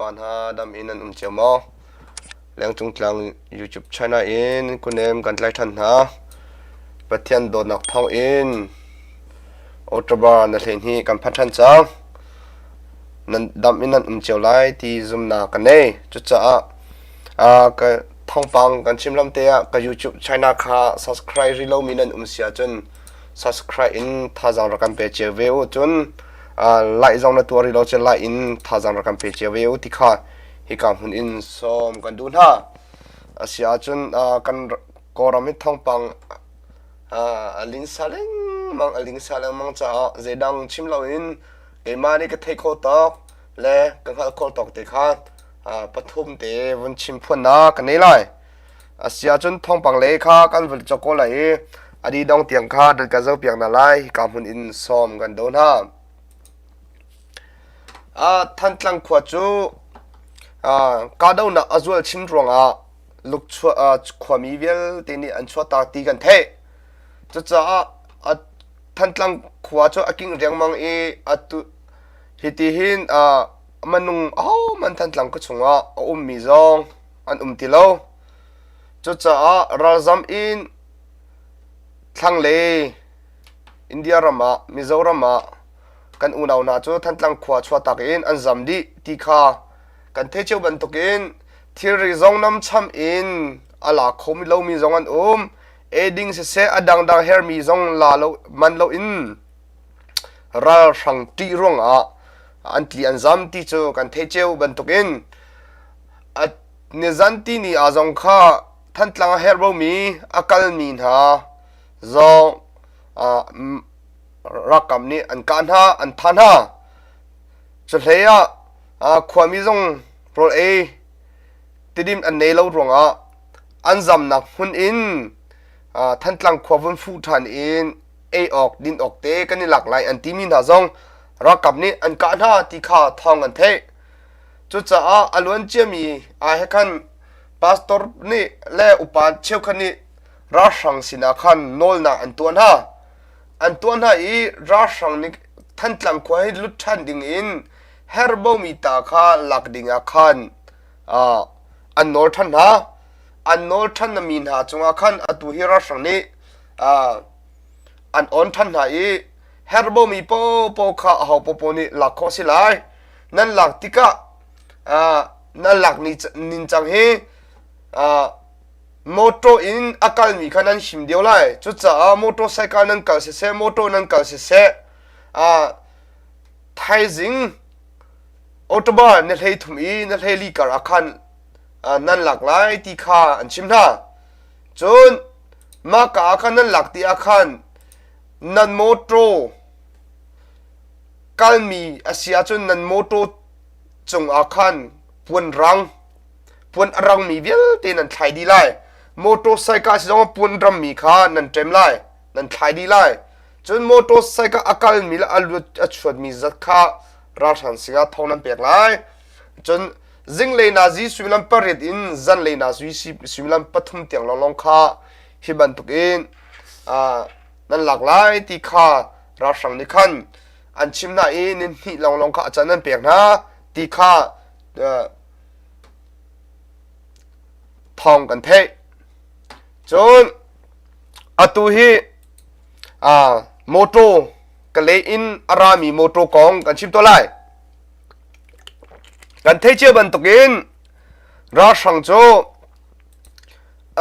pa hna dam in nan um cio maw? Lengcung tlang YouTube channel in kunem kan tlai ṭhan hna. Pathian dawtnak thawng in October na hlei hnih kan phan ṭhan cang. Nan dam in nan um cio lai ti zumnak ka nei. Cucaah ka thawngpang kan chim lam te ah ka YouTube channel kha subscribe rih lomi nan um si ahcun subscribe in thazaang rak kan pe cio ve u. Cun like zong na tuah rih lo cun like in thazaang rak kan pe cio ve u ti kha hika hmun in sawm kan duh hna. A si ahcun kan Kawlram hi thawngpang a linsa lengmang a lingsa lengmang caah zeidang chim loin keimah nih ka theih khawh tawk le ka hngalh khawh tawk te kha pathum te vun chim phuannak ka nei lai. A si ahcun thawngpang lei kha kan vun cawk ko lai i a dih dong tiang kha nan kan zohpiak hna lai. Hika hmun in sawm kan do hna. Thantlang khua cu kahdohnak a zual chin ruangah lukchuah khuami vialte nih an chuahtak ti kan theih. Cucaah Thantlang khua cu a king riangmang i atu hiti hin minung ahohmanh Thantlang khua chungah a ummi zong an um ti lo. Cucaah ralzam in thlanglei India ram ah Mizoram ah kan unau hna cu Thantlang khua chuahtak in an zam dih ti kha kan theih cio bantukin thilri zong namcham in a la kho lomi zong an um. Eiding siseh a dangdang hermi zong la lo man loin ralhrang ṭih ruangah an tli an zam ti cu kan theih cio bantukin a nizan tini ah zong kha Thantlang a herh bomi a kalmi hna zong ralkap nih an kah hna an thah hna. Cuhlei ah khuami zong rawl ei tidim an nei lo ruangah an zamnak hmun in Thantlang khua vun fuh ṭhan in ei awk din awk te kan i lak lai an timi hna zong ralkap nih an kah hna ti kha thawng an theih. Cucaah a luan ciami ah he khan pastor nih le upa cheukhat nih ralhrang sinah khan nawlnak an tuah hna. An tuah hna i ralhrang nih Thantlang khua hi lut ṭhan ding in herbomi ta kha lak ding ah khan an nawl ṭhan hna. An nawl ṭhan mi hna cungah khan atu hi ralhrang nih an on ṭhan hna i herbomi paohpaoh kha aho paohpaoh nih lak khawh a si lai. Nan lak tikah nan lak nincang hi motor in a kalmi kha nan him deuh lai. Cucaah motorcycle nan kal siseh, motor nan kal siseh, thaizing October ni 33 i ni 14 kar ah khan nan lak lai ti kha an chim hna. Cun mah ka ah khan nan lak ti ah khan nan motor kalmi a si ahcun nan motor cungah khan puan rang puan a rangmi vialte nan thlai dih lai. Motorcycle si zong puan rammi kha nan ṭem lai, nan thlai dih lai. Cun motorcycle a kalmi le a lut a chuatmi zat kha ralhrang sinah thong nan pek lai. Cun zinglei nazi suimilam pariat in zanlei nazi suimilam pathum tiang lawnglawng kha hi bantukin nan lak lai ti kha ralhrang nih khan an chim hna i ni hnih lawnglawng kha a can an pek hna ti kha thawng kan theih. Cun atu hi motor ka le in a rami motor kong kan chim to lai. Kan theih cio bantukin ralhrang cu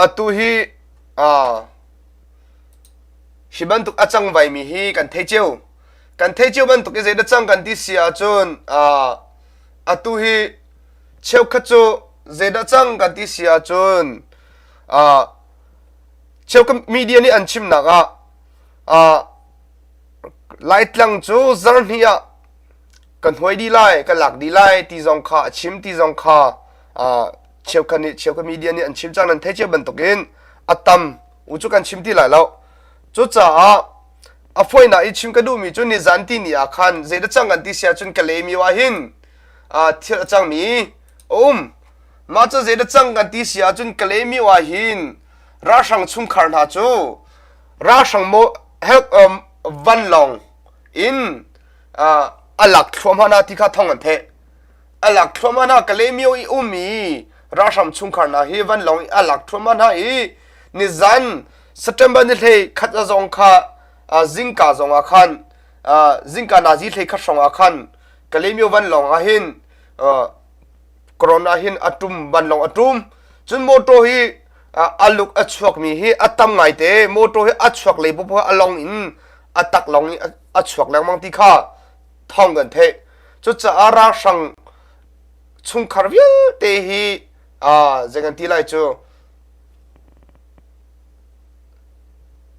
atu hi hi bantuk a cang vaimi hi kan thei cio. Kan thei cio bantuk i zeidah cang kan ti si ahcun atu hi cheukhat cu zeidah cang kan ti si ahcun cheukhat media nih an chimnak ah Laitlang cu zarhnih ah kan huai dih lai, kan lak dih lai ti zong kha a chim ti zong kha cheukhat nih cheukhat media nih an chim cang nan theih cio bantukin a tam u cu kan chim ti lai lo. Cucaah a fawinak i chim ka duhmi cu nizan ti ni ah khan zeidah cang kan ti si ahcun Kalaymyo ah hin thil a cangmi a um. Mah cu zeidah cang kan ti si ahcun Kalaymyo ah hin ralhrang chungkhar hna cu ralhrang mo help vanlawng in a lak thluahmah hna ti kha thawng an theih. A lak thluahmah hna Kalaymyo i ummi ralhrang chungkhar hna hi vanlawng in a lak thluahmah hna i nizan September ni hlei khat a zong kha zingka zong ah khan zingka nazi hlei khat hrawng ah khan Kalaymyo vanlawng ah hin corona hin a tum vanlawng a tum cun motor hi a luk a chuakmi hi a tam ngaite motor hi a chuak lei popo a long in a tak long in a chuak lengmang ti kha thawng kan theih cucaah ralhrang chungkhar vialte hi zei kan ti lai cu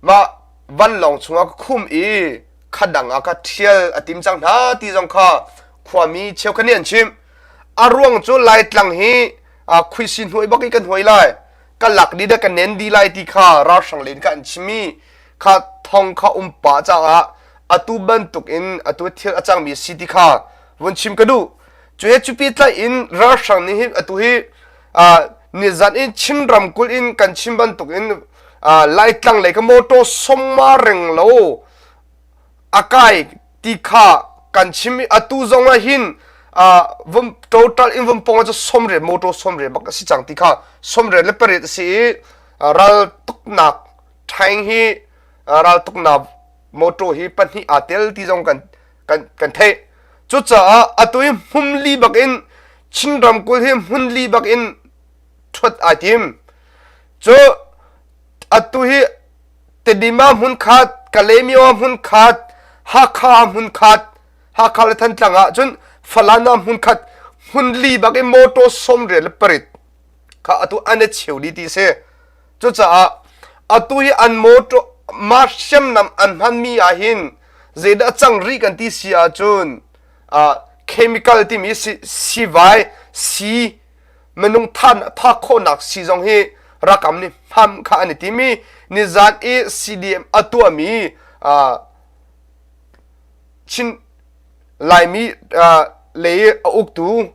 mah vanlawng chungah ka khum i khadang ah ka ṭhial a tim cang hna ti zong kha khuami cheukhat nih an chimh. A ruang cu Laitlang hi khuisi hnuai bak i kan huai lai. Ka lak dih dah ka nen dih lai ti kha ralhrang len kha an chimmi kha thong kha um pah caah atu bantuk in atu thil a cangmi si ti kha vun chim ka duh. Cu he cupi tlaih in ralhrang nih hi atu hi nizan in Chin ramkulh in kan chim bantuk in Laitlang lei ka motor sawmma reng lo a kai ti kha kan chim i atu zong ah hin vom total in vom pong cu 90 motor 90 bak a si cang ti kha 98 le pariat a si i ral tuknak ṭhaing hi ral tuknak motor hi pahnih aa tel ti zong kan kan kan theih cucaah atu hi hmun li bak in Chin ramkulh hi hmun li bak in ṭhuat ai tim cu atu hi Tedim ah hmunkhat, Kalaymyo ah hmunkhat, Hakha ah hmunkhat, Hakha le Thantlang ah cun Falam ah hmunkhat, hmunli bak in motor 98 kha atu an i cheu dih ti si. Cucaah atu hi an motor mah hriamnam an hmanmi ah hin zeidah cang rih kan ti si ahcun uh, chemical timi si, sivai, si minung than phak khawhnak si zong hi rakam nih hmam kha an i tim i nizan i CDM a tuahmi Chin Laimi lei a uktu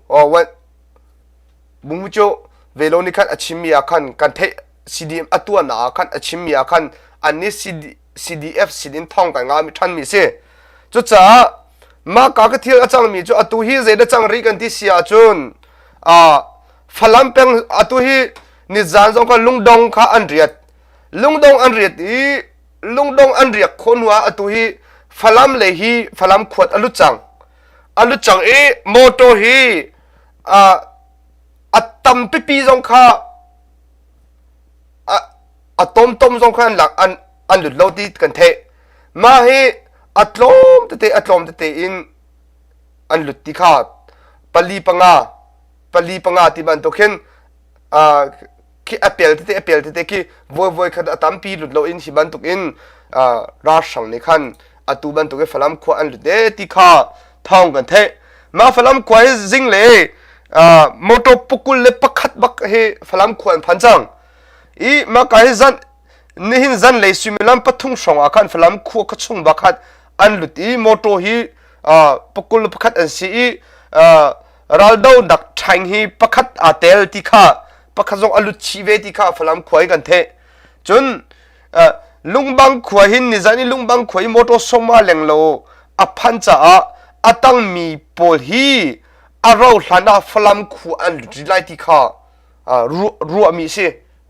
Bungmucho Velo nih khan a chimmi ah khan kan theih CDM a tuahnak ah khan a chimmi ah khan an nih CDF sin in thong kan ngah mi ṭhanmi si. Cucaah mah ka ka thil a cangmi cu atu hi zeidah cang rih kan ti si ahcun Falam peng atu hi nizan zong kha lungdong kha an riat. Lungdong an riat i lungdong an riak khawh hnu ah atu hi Falam lei hi Falam khuat a lut cang. A lut cang i motor hi a tam pipi zong kha a tomtom zong kha an lak an an lut lo ti kan theih mah hi a tlawm tete a tlawm tete in an lut ti kha pali panga pali panga ti bantuk hin khi a pel tete a pel tete khi voi voi khat a tampi lut lo in hi bantuk in ralhrang nih khan atu bantuk i Falam khua an lut e ti kha thawng kan theih mah Falam khua hi zing le motor pukul le pakhat bak hi Falam khua an phan cang i mah ka hi zan nihin zan lei suimilam pathum hrawng ah khan Falam khua kha chung bakhat an lut i motor hi pakul le pakhat an si i raldo dak ṭhaing hi pakhat aa tel ti kha pakhat zong a lut chih ve ti kha Falam khua in kan theih cun Lungbang khua hin nizan i Lungbang khua i motor soma leng lo a phan caah a tangmi pawl hi a rau hlan ah Falam khua an lut rih lai ti kha ruahmi a si.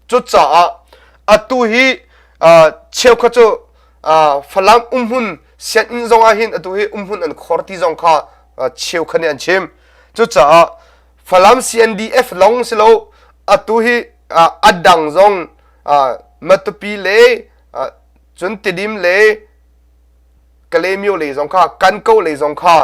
Cucaah atu hi cheukhat cu Falam umhmun sianginn zong ah hin atu hi umhmun an khor ti zong kha cheukhat nih an chim. Cucaah Falam CNDF lawng si lo atu hi a dang zong Matupi le cun Tidim le Kalaymyo lei zong kha Kanko lei zong kha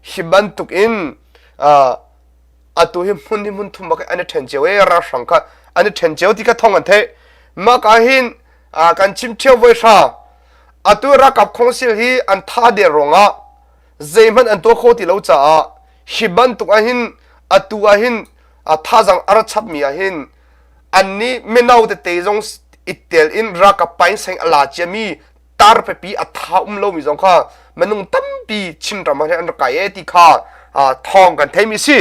hi bantuk in atu hi hmun hi hmun thum bak an i ṭhen cio i ralhrang kha an i ṭhen cio ti kha thong an theih mah ka hin kan chim ṭheo voi hra atu ralkap khongsil hi an tha der ruangah zeihmanh an tuah kho ti lo caah hi bantuk ah hin atu ah hin thazang a ra chapmi ah hin annih mino tete zong i tel in ralkap pain seng a la ciami tar pipi a tha um lomi zong kha minung tampi Chinram ah hin an rak kai e ti kha thawng kan theimi si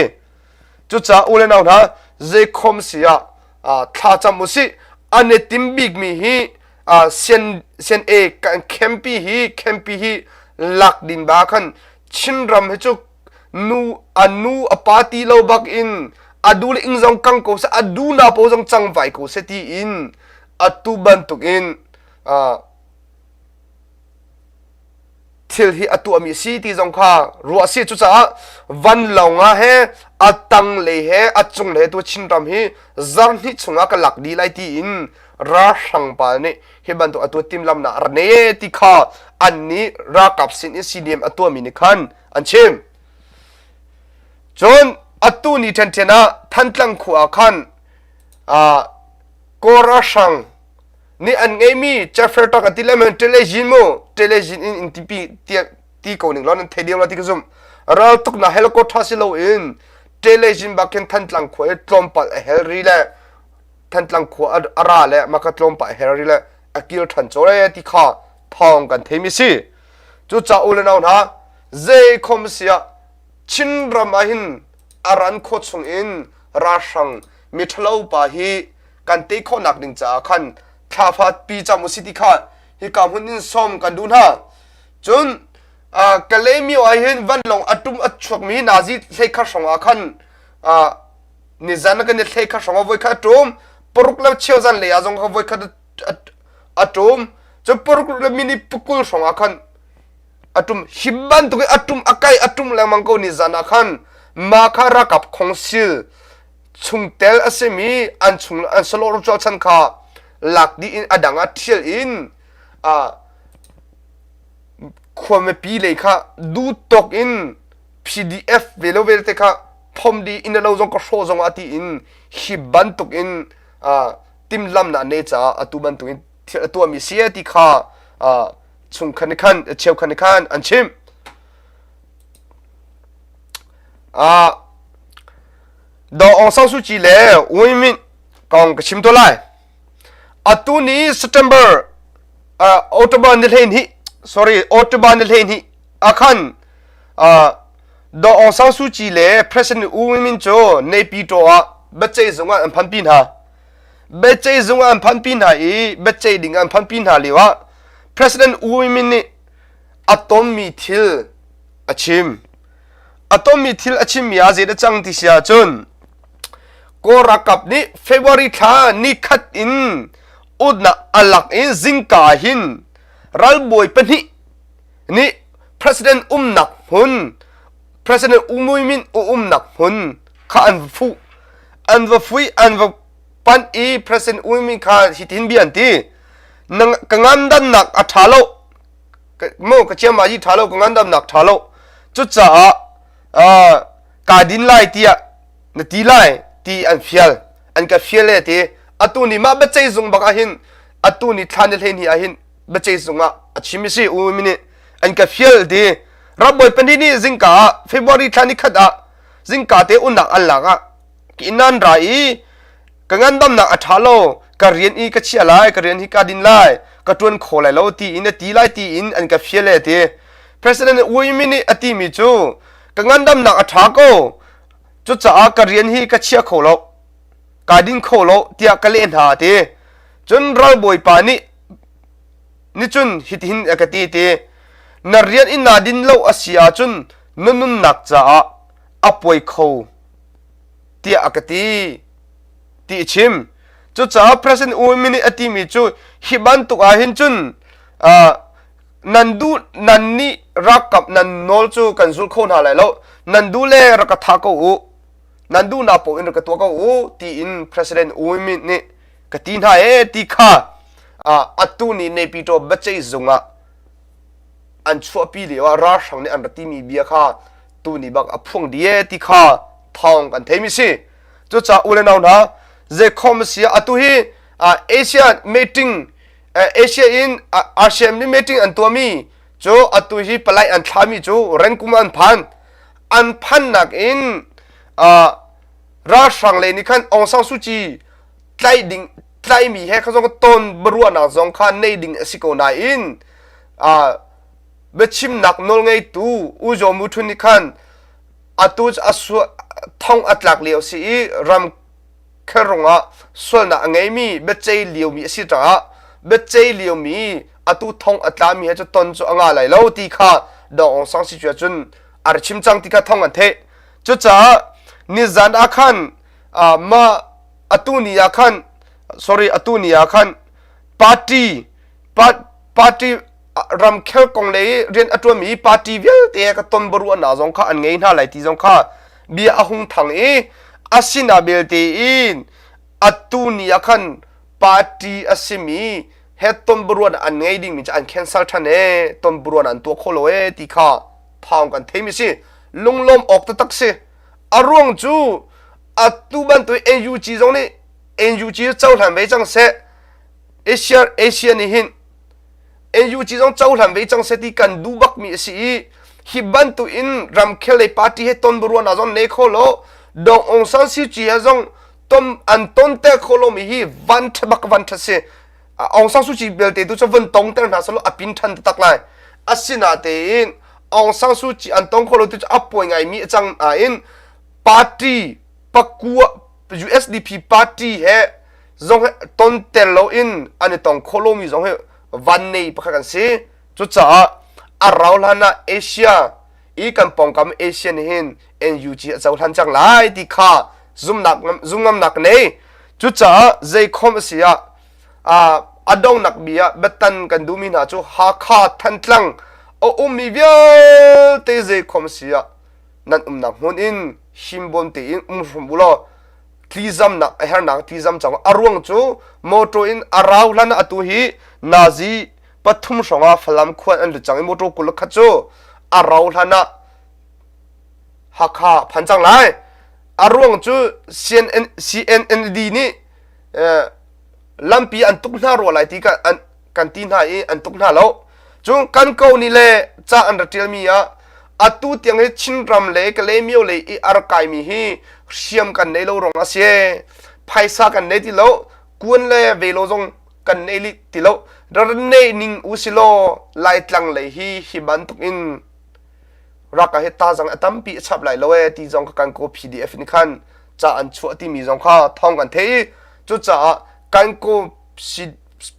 cucaah u le nau hna zeikhom si ah thla cam u sih an i tim bikmi hi sian sian e kan campi hi campi hi lak ding ba khan Chinram hi cu. Nu a nu a pa ti lo bak in a du le ing zong kang ko seh a du na po zong cang vai ko seh ti in atu bantuk in thil hi a tuahmi a si ti zong kha ruah a si. Cucaah vanlawng ah he a tanglei he a cunglei he tu Chinram hi zarhnih chungah ka lak dih lai tiin ralhrang pa nih hi bantuk a tuah timhlamnak a ra nei ti kha an nih ralkap sin in CDM a tuahmi nih khan an chim. Cun atu ni ṭhenṭhen ah Thantlang khua ah khan Kawl ralhrang nih an ngeimi Jeffrey Talk an ti le men Telezin mu Telezin in in tipi ti ko ning law nan thei deu la ti ka zum ral tuk na helicopter si lo in Telezin bak khin Thantlang khua i tlawmpal a hel ri le Thantlang khua a ra le maka tlawmpal a hel ri le a kil than chore ti kha thawng kan thei mi si cu ca u le nau hna zei khom sia Chinram ah hin a ran khawh chung in ralhrang mi ṭhalo pa hi kan tei khawhnak ding caah khan thla fatpi cam usih ti kha hika hmun in sawm kan duh hna. Cun Kalaymyo ah hin vanlawng a tum a chuakmi nazi hleikhat hrawng ah khan nizan kan i hleikhat hrawng ah voikhat a tum paruk le cheu zan lei ah zong kha voikhat a tum cun paruk le mini pakul hrawng ah khan a tum hi bantuk in a tum a kai a tum lengmang ko nizan ah khan ma kha ralkap khongsil chungtel a simi an chung an salawh rualchan kha lak dih in a dang ah ṭhial in khua mipi lei kha duhtawk in PDF velo velte kha phom dih in lo zong ka hrawh zong ah tiin hi bantuk in timhlamnak ne caah atu bantuk in thil a tuahmi si ti kha chungkhan nih khan cheukhat nih khan an chimh. Daw Aung San Suu Kyi le Win Myint kong ka chim tuah lai. Atu ni September uh, October ni 12 sorry October ni 12 ah khan uh, Daw Aung San Suu Kyi le President U Win Myint cu Naypyidaw ah biaceih zung ah an phanpi hna. Biaceih zung ah an phanpi hna i biaceih ding an phanpi hna lio ah President U Win Myint nih a tonmi thil a chim. A tonmi thil a chimmi ah zeidah cang ti si ahcun Kawl ralkap nih February thla nikhat in utnak a lak i zingka hin ralbawi pahnih nih President umnak hmun President U Win Myint umnak hmun kha an va fuh. An va fui an va panh i President U Win Myint kha hitin bia an ti. Ka ngandamnak a ṭha lo mu ka chiam ma yi ṭha lo ka ngandamnak ṭha lo cucaah kaa din lai tiah na ti lai ti an fial an ka fial e ti atu ni mah biaceih zung bak ah hin atu ni thla ni hleihnih ah hin biaceih zung ah a chim i si u mi nih an ka fial ti rambawi pahnih nih zingka ah February thla ni khat ah zingka te unnak an lak ah inn an ra i ka ngandamnak a ṭha lo ka rian i ka chia lai ka rian hi ka din lai ka ṭuan kho lai lo tiin a ti lai tiin an ka fial e ti president Win Myint nih a timi cu ka ngandamnak a ṭha ko cucaah ka rian hi ka chia kho lo ka din kho lo tiah ka leh hna ti cun ralbawipa nih nicun hitihin a ka ti ti na rian in naa din lo a si ahcun na nunnak caah a puai kho tiah a ka ti ti a chim. Cucaah President U Win nih a timi cu hi bantuk ah hin cun nan duh nan nih ralkap nan nawl cu kan zul kho hna lai lo nan duh le rak ka tha ko u nan duhnak paoh in rak ka tuah ko u tiin President U Win nih ka ti hna ee ti kha atu ni Naypyidaw biaceih zung ah an chuahpi lio ah ralhrang nih an ra timi bia kha tuni bak a phuang dih e ti kha thawng kan theimi si cucaah u le nau hna zeikhom si atu hi Asia meeting Asia in ASEAN nih meeting an tuahmi cu atu hi palai an thlami cu renkum an phan an phannak in ralhrang le nih khan Aung San Suu Kyi tlaih ding tlaihmi he kha zong ton biaruahnak zong kha nei ding a si ko nain biachimnak nawlngeitu U Zaw Mu Htun nih khan atu a thong a tlak lio a si i ram khelrung ah sualnak a ngeimi biaceih liomi a si caah biaceih liomi atu thong a tlami he cu ton cu a ngah lai lo ti kha Daw Aung San Suu Kyi cun A ra chim cang ti kha thawng an theih. Cucaah nizan ah khan mah atu ni ah khan sorry atu ni ah khan party party ramkhel kong lei rian a ṭuanmi party vialte ka ton biaruahnak zong kha an ngei hna lai ti zong kha bia a hung thang i asina belte in atu ni ah khan party a simi he ton biaruahnak an ngei dingmi cu an cancel ṭhan e ton biaruahnak an tuah kho lo e ti kha thawng kan theimi si lunglawm awk taktak si a ruang cu atu bantuk NUG zong nih NUG cohlan ve cang seh Asia Asia nih hin NUG zong cohlan ve cang seh ti kan duh bakmi a si i hi bantuk in ramkhel lei party he ton biaruahnak zong nei kho lo Dong Aung San Suu Kyi he zong ton an ton ter kho lomi hi van ṭha bak van ṭha si Aung San Suu Kyi belte tu cu vun tong ter hna selaw a pin ṭhan taktak lai asinatein Aung San Suu Kyi an tong kho lo tu cu a pawi ngaimi a cang nain party pakua USDP party he zong he ton tel loin an i tong kho lomi zong hi van nei pakhat an si cucaah a rau hlan ah Asia i kan pawngkam Asia nih hin NUG a cohlan cang lai ti kha zumnak zumngamnak nei cucaah zeikhom a si ah a dongnak bi ah biatan kan duhmi hna cu Hakha Thantlang a ummi vialte zeikhom a si ah nan umnak hmun in himbawm tein um hram u law tlizamnak a hernak tlizam cang a ruang cu motor in a rau hlan ah atu hi nazi pathum hrawng ah Falam khuan an lut cang i motor 21 cu a rau hlan ah Hakha phan cang lai a ruang cu CNN, CNND nih lampi an tuk hna rua lai ti kan an kan ti hna i an tuk hna lo cun kan ko nih le ca an ra ṭialmi ah atu tiang hi Chinram le Kalaymyo lei i a rak kaimi hi hriam kan nei lo rong a si phaisa kan nei ti lo kuan le velo zong kan nei li ti lo rar nei ning u si law Laitlang lei hi hi bantuk in raka hi ta zang a tampi a chap lai lo e ti zong kha kan ko PDF nih khan ca an chuah timi zong kha thawng kan theih i cucaah kan ko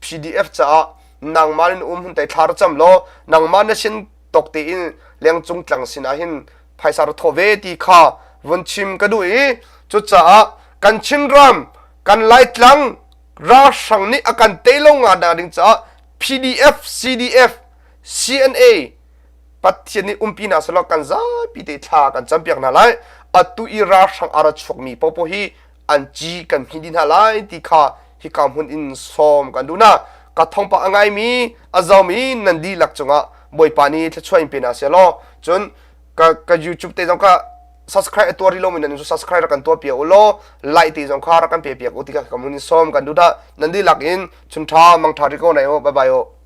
PDF caah nangmah in um hun tai thla ra cam law nangmah na sin tawk tein lengcung tlang sinah hin phaisa ra thaw ve ti kha vun chim ka duh i cucaah kan Chinram kan Laitlang ralhrang nih a kan tei lo nga nak ding caah PDF CDF CNA Pathian nih umpi hna selaw kan zapi te thla kan campiak hna lai atu i ralhrang a ra chuakmi popo hi an ci kan hmi dih hna lai ti kha hika hmun in sawm kan duh hna ka thawngpa a ngaimi a zomi nan dihlak cungah Bawipa nih thluachuah in pe hna seh law cun ka ka YouTube te zong ka subscribe a tuah rih lomi nan cu subscribe rak kan tuah piak u law like te zong kha rak kan pe piak u ti kha ka mun in sawm kan duh dah nan dihlak in chun tha mang tha ri ko nai u bye bye u.